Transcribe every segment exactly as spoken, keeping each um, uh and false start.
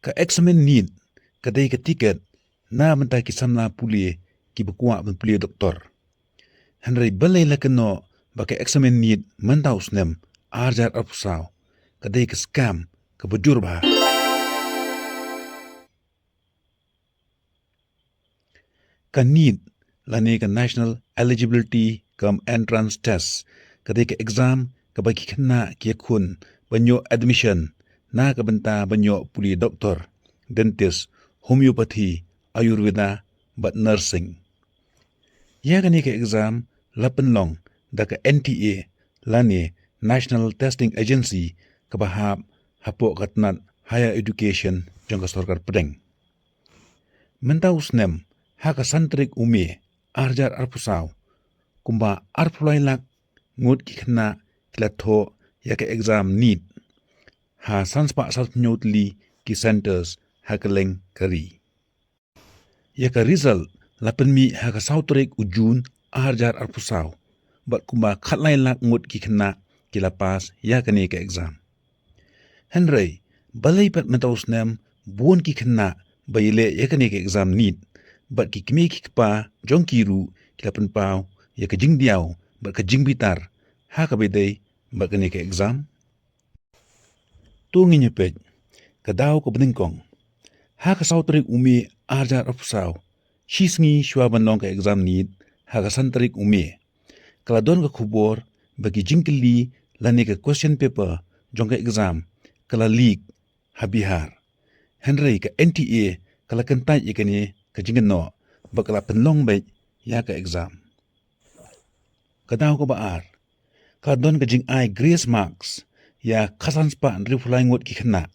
Ka eksamin NEET ka dei ka tiket na bynta ki samla pule kiba kwah ban pule doktor. Hynrei balei la kynnoh ba ka eksamin NEET mynta u snem ar hajar arphew saw ka dei ka scam kaba jur bha. Ka NEET lane ka National Eligibility cum Entrance Test ka dei ka exam kaba ki khynnah ki ïakhun ban ïoh admission na ka bynta ban ïoh pule doktor, dentist, homeopathy, ayurveda bad nursing. Ïa kane ka exam la pynlong da ka N T A lane National Testing Agency kaba hap hapoh ka tnat Higher Education jong ka sorkar pdeng. Mynta u snem ha ka san tarik u May ar hajar arphew saw, kumba arphew lai lak ngut ki khynnah ki la thoh ïa ka exam NEET ha san spah san phew hynñiew tylli ki centres ha kylleng ka ri. Ïa ka result la pynmih ha ka saw tarik u June ar hajar arphew saw bad kumba khatlai lak ngut ki khynnah ki la pass ïa kane ka exam. Hynrei balei pat mynta u snem bun ki khynnah ba ïaleh ïa kane ka exam NEET bad ki kmie ki kpa jong ki ruh ki la pynpaw ïa ka jingdiaw bad ka jingbitar ha kaba ïadei bad kane ka exam? To ngin ïa peit ka daw kaba nyngkong. Ha ka saw tarik u May ar hajar arphew saw, shi sngi shuwa ban long ka exam NEET ha ka san tarik u May, ka la don ka khubor ba ki jingkylli lane ka question paper jong ka exam ka la leak ha Bihar. Hynrei ka N T A ka la kyntait ïa kane ka jingkynnoh bad ka la pynlong beit ïa ka exam. Ka daw kaba ar, ka don ka jingai grace marks ïa khatsan spah hynriewphew lai ngut ki khynnah.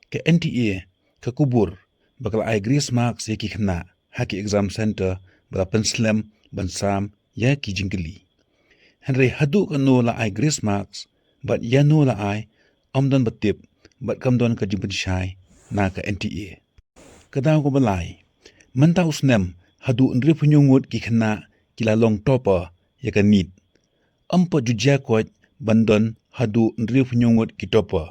Ka N T A ka kubur ba ka la ai grace marks ïa ki khynnah ha ki exam centre ba la pynslem ban sam ïa ki jingkylli. Hynrei haduh kano la ai grace marks bad ïano la ai, ym don ba tip bad kam don ka jingpynshai na ka N T A. Ka daw kaba lai, mynta u snem haduh hynriewphew hynñiew ngut ki khynnah ki la long topper ïa ka NEET. Ym pat ju jia koit ban don haduh hynriewphew hynñiew ngut ki topper.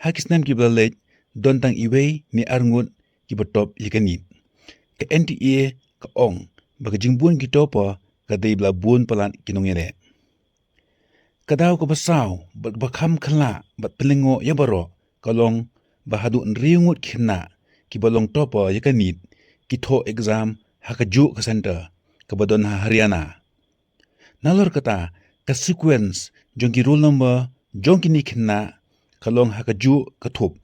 Ha ki snem kiba la leit don tang iwei ne ar ngut kiba top ïa ka NEET. Ka N T A ka ong ba ka jingbun ki topper ka dei ba la bun palat ki nongïaleh. Ka daw kaba saw bad kaba kham khlaiñ bad pynlyngngoh ïa baroh ka long ba haduh hynriew ngut ki khynnah kiba long topper ïa ka NEET ki thoh exam ha kajuh ka centre kaba don ha Haryana. Nalor kata, ka sequence jong ki roll number jong kine ki khynnah ka long ha kajuh ka thup.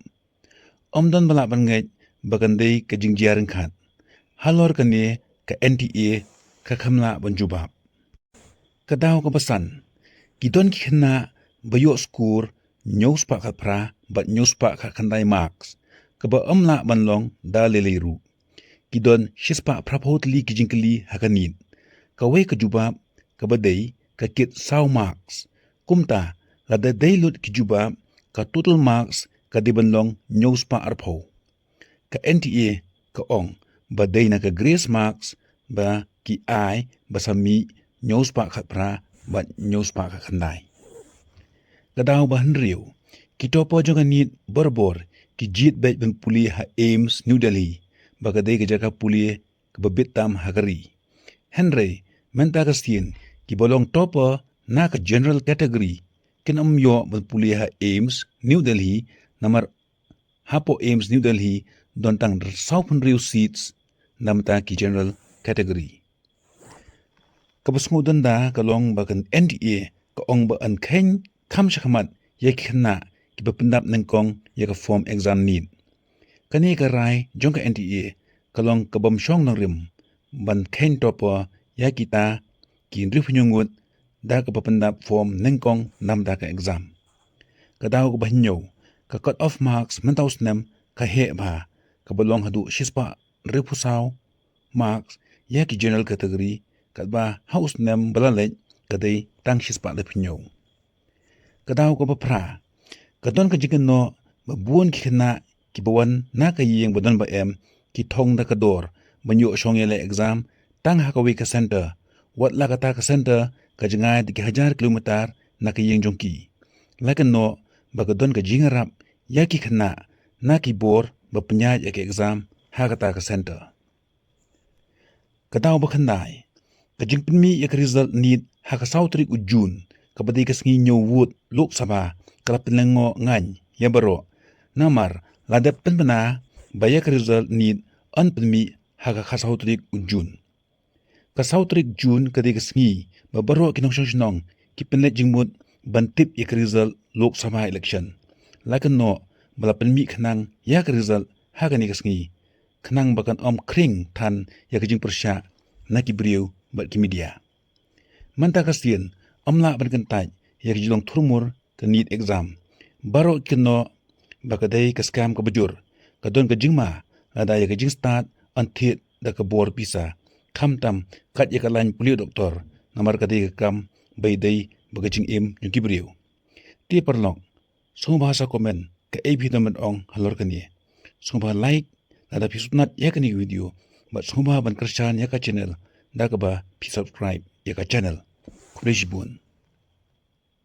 Ym don ba lah ban ngeit ba kan dei ka jingjia ryngkat. Halor kane ka N T A ka kham lah ban jubab. Ka daw kaba san, ki don ki khynnah ba ïoh score hynñiew spah khatphra bad hynñiew spah khatkhyndai marks, kaba ym lah ban long da lei lei ruh. Ki don shi spah phraphew tylli ki jingkylli ha ka NEET. Kawei ka jubab kaba dei ka kit saw marks. Kumta lada dei lut ki jubab, ka total marks ka dei ban long hynñiew spah arphew. Ka N T A ka ong ba dei na ka grace marks ba ki ai ba sa mih hynñiew spah khatphra bad hynñiew spah khatkhyndai. Ka daw ba hynriew, ki topper jong ka NEET barabor ki jied beit ban pule ha AIIMS New Delhi, ba ka dei ka jaka pule kaba bit tam ha ka ri. Hynrei mynta ka sien, kiba long topper na ka general category kin ym ïoh ban pule ha AIIMS New Delhi, namar hapoh AIIMS New Delhi don tang sawphew hynriew seats na bynta ki general category. Kaba sngewdon da ka long ba ka N T A ka ong ba yn kheiñ kham shakhmat ïa ki khynnah kiba pyndap nyngkong ïa ka form exam NEET. Kane ka rai jong ka N T A ka long ka bym shong nongrim ban kheiñ topper ïa kita ki hynriewphew hynñiew ngut da kaba pyndap form nyngkong namar ka exam. Ka daw kaba hynñiew, ka cut off marks mynta u snem ka heh bha, kaba long haduh shispah hynriewphew saw marks ïa ki general category, katba ha u snem ba la leit ka dei tang shispah laiphew hynñiew. Ka daw kaba phra, ka don ka jingkynnoh ba bun ki khynnah kiba wan na ka ïing ba don ba em ki thong da ka dor ban ïoh shong ïaleh exam tang ha kawei ka centre, wat la kata ka centre ka jngai da ki hajar kilometer na ka ïing jong ki. La kynnoh ba ka don ka jingïarap ïa ki khynnah na ki bor ba pynïaid ïa ka exam ha kata ka center. Ka daw ba khyndai, ka jingpynmih ïa ka result NEET ha ka saw tarik u Jun, kaba dei ka sngi ñiew vote Lok Sabha, ka la pynlyngngoh ngaiñ ïa baroh. Namar la dep pynbna ba ïa ka result NEET yn pynmih ha ka khatsaw tarik u Jun. Ka saw tarik Jun ka dei ka sngi ba baroh ki nongshong shnong ki pynleit jingmut ban tip ïa ka result Lok Sabha election. La kynnoh ba la pynmih khnang ïa ka result ha kane ka sngi, khnang ba kan ym khring than ïa ka jingpyrshah na ki briew bad ki media. Mynta ka sien, ym lah ban kyntait ïa ka jinglong thurmur ka NEET exam. Baroh ki kynnoh ba ka dei ka scam kaba jur. Ka don ka jingma lada ïa ka jingstad yn thied da ka bor pisa, khamtam kat ïa ka lain pule doktor, namar ka dei ka kam ba ïadei bad ka jingim jong ki briew. Te paralok, sngewbha sa comment kaei phi don ban ong halor kane. Sngewbha like lada phi sngewtynnat ïa kane ka video, bad sngewbha ban kyrshan ïa ka channel da kaba phi subscribe ïa ka channel. Khublei shibun.